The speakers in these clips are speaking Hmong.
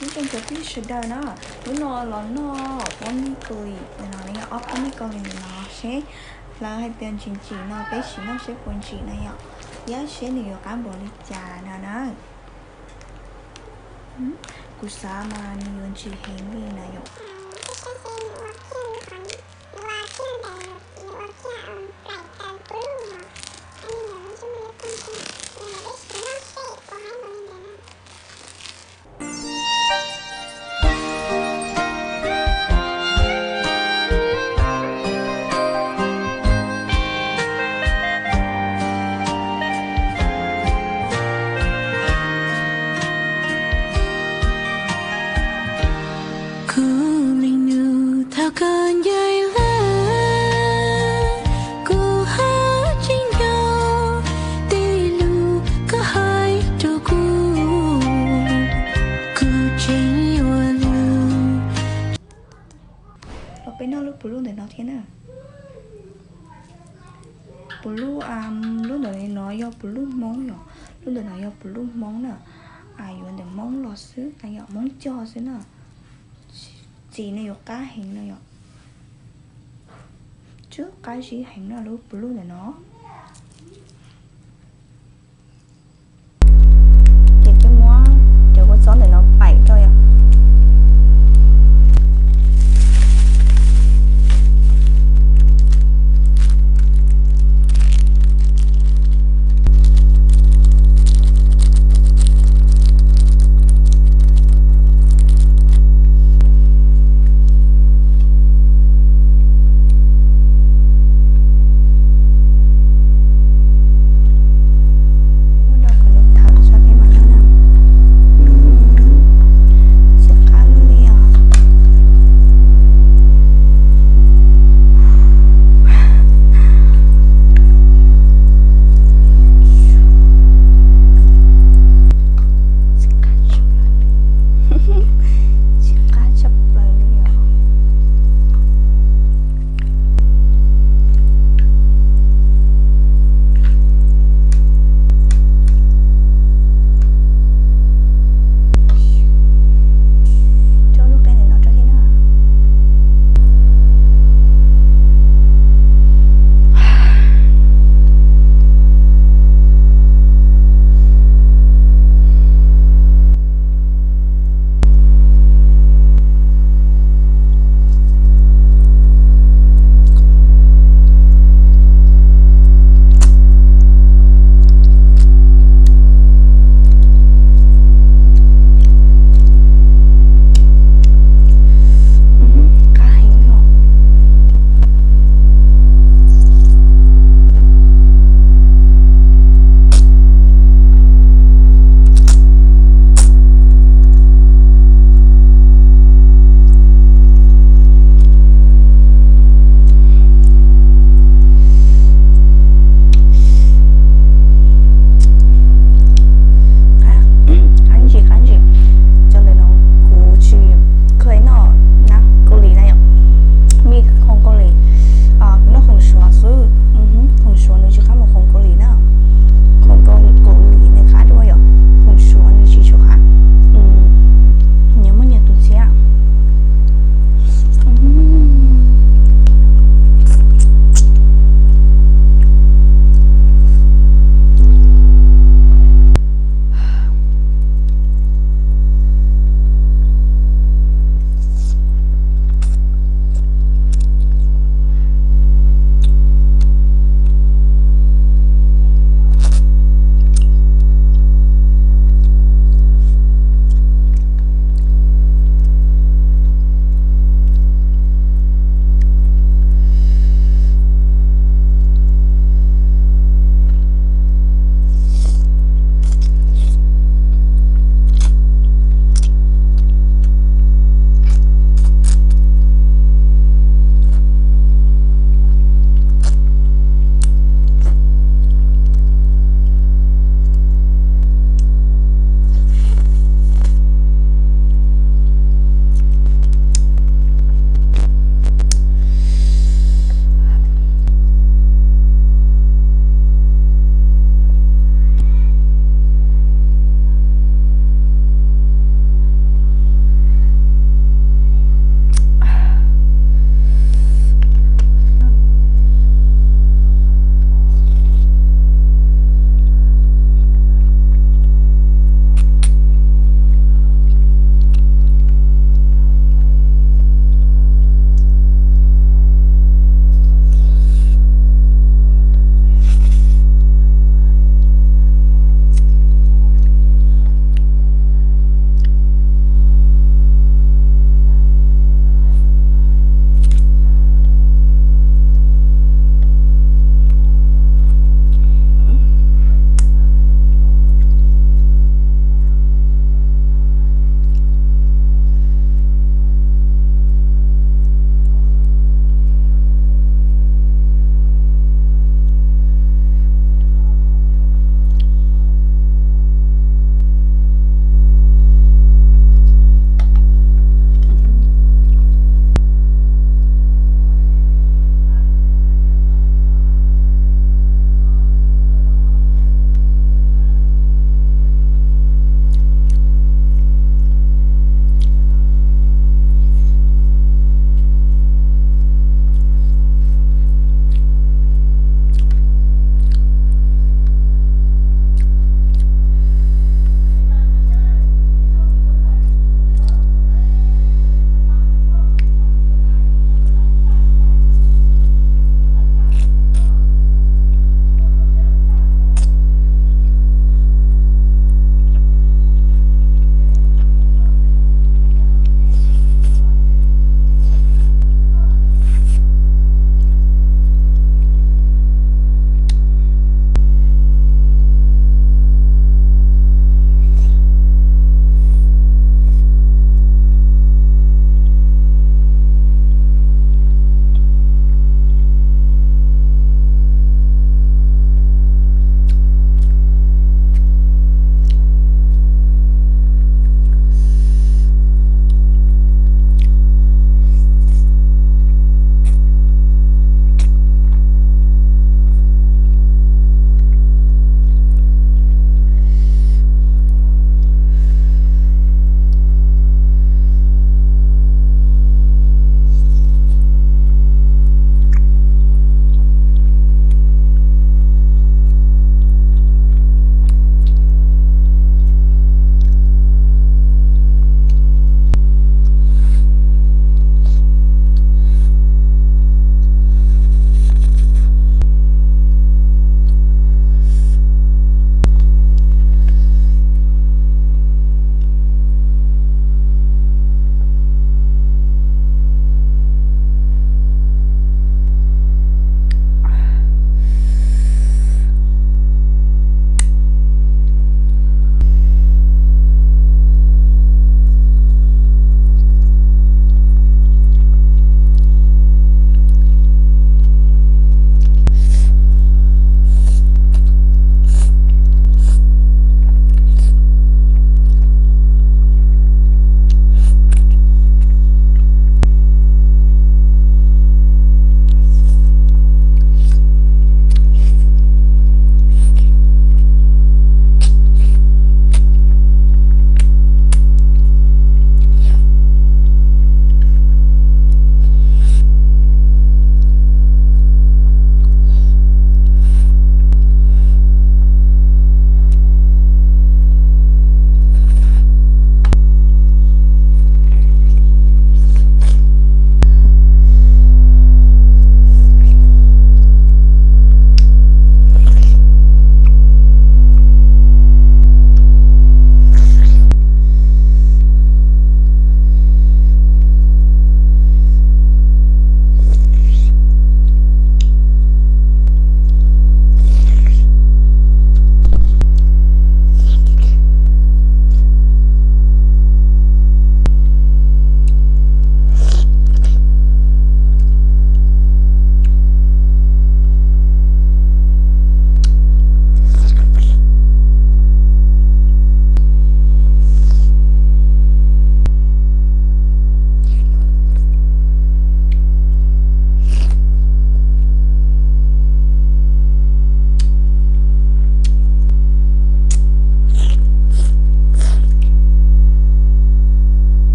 Nyob zoo cov phooj ywg sawv daws na, hnub no los noj pob mej Kaus Lim ntawm no na yom, ob pob mej Kaus Lim ntawm no seb lawv hais tias ntsim ntsim no peb sim noj seb puas ntsim na yom, thiab seb nws yuav qab npaum li cas no na. Kuv xav mas nws yuav ntsim heev li na yom. Kuv leej nus thaum koj ncaim lawm, kuv haj tseem nco tej lus koj hais rau kuv, kuv tseem yuav lus. Los peb noj lub puv luj ntawm no thiab na. Puv luj, lub ntawm no yog puv luj Hmoob yom, lub ntawm no yog puv luj Hmoob na, yuav ntawm Hmoob los xwb na yom, Hmoob cog xwb na. Txiv no yuav qab heev no yom, tsw qab zib heev no lub puv luj ntawm no. Ces peb muab cov kua txob ntawm no paim rau yom.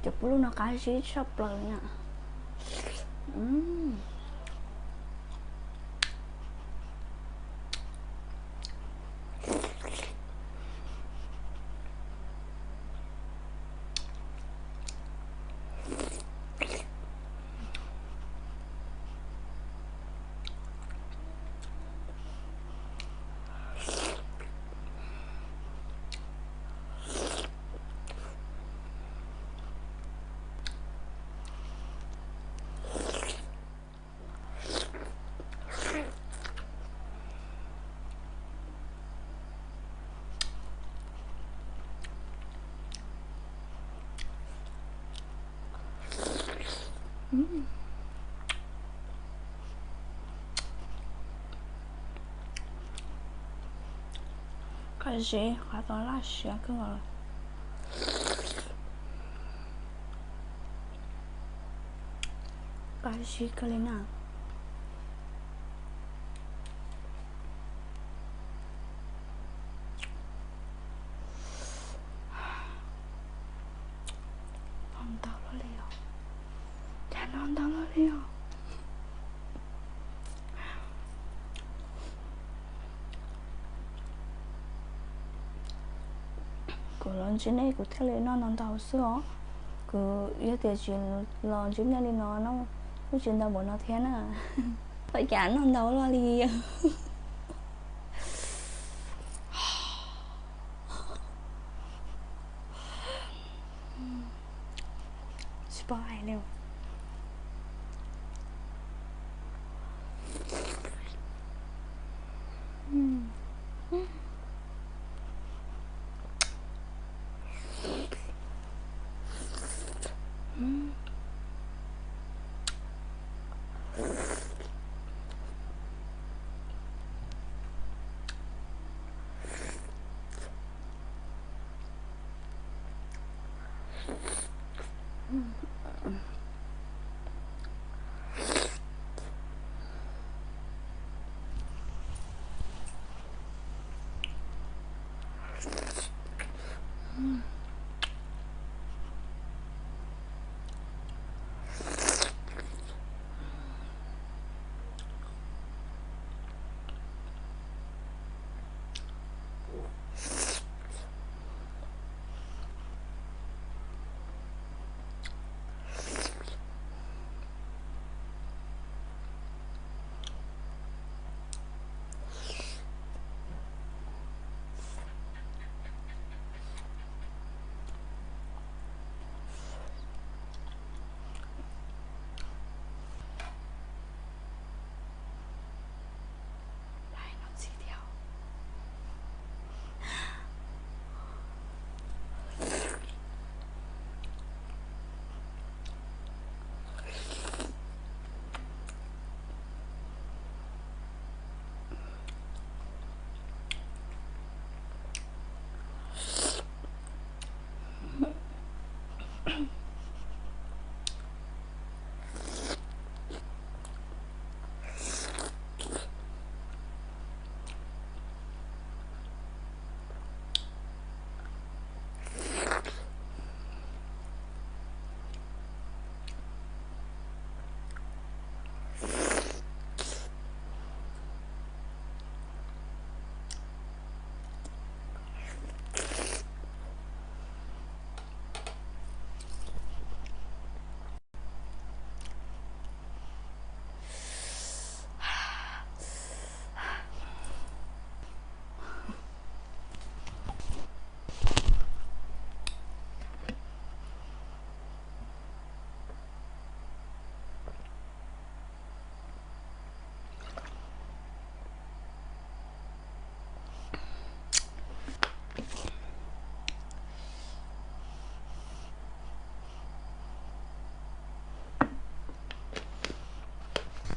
Cov pub lub no qab zib tshaj plaws na. Qab zib qab tau laj siab kawg nkaus lawm. Qab zib kawg li na. Noj ntau luaj li os. Cas noj ntau luaj li os. Kuv los ntsib nej kuv thiaj li noj ntau ntau xwb os. Kuv yog tias tsis los ntsib nej li no, kuj tsis ntau npaum no thiab na. Ua cas noj ntau luaj li. Tsis paub hais li.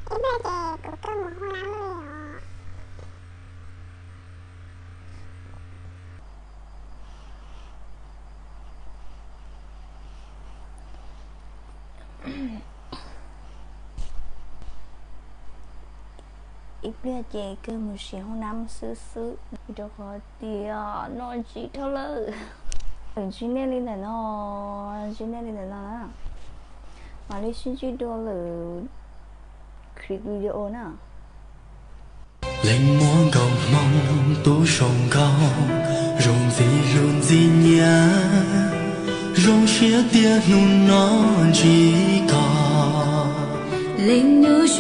Ib pliag ces kuv tuaj mus hauv lab li os. Ib pliag ces kawg mus siav hauv lab xwb xwb, rau qhov tias noj ntsis dhau lawm. Ntsib nej li ntawm no, ntsib nej li ntawm no na. Mam li sib ntsib dua lwm clip video na. Leej muaj nkaus hmoo tub zoo nkauj, zoo ntxim hlub ntxim nyiam, zoo siab tiag hnub no ntsib koj. Leej nus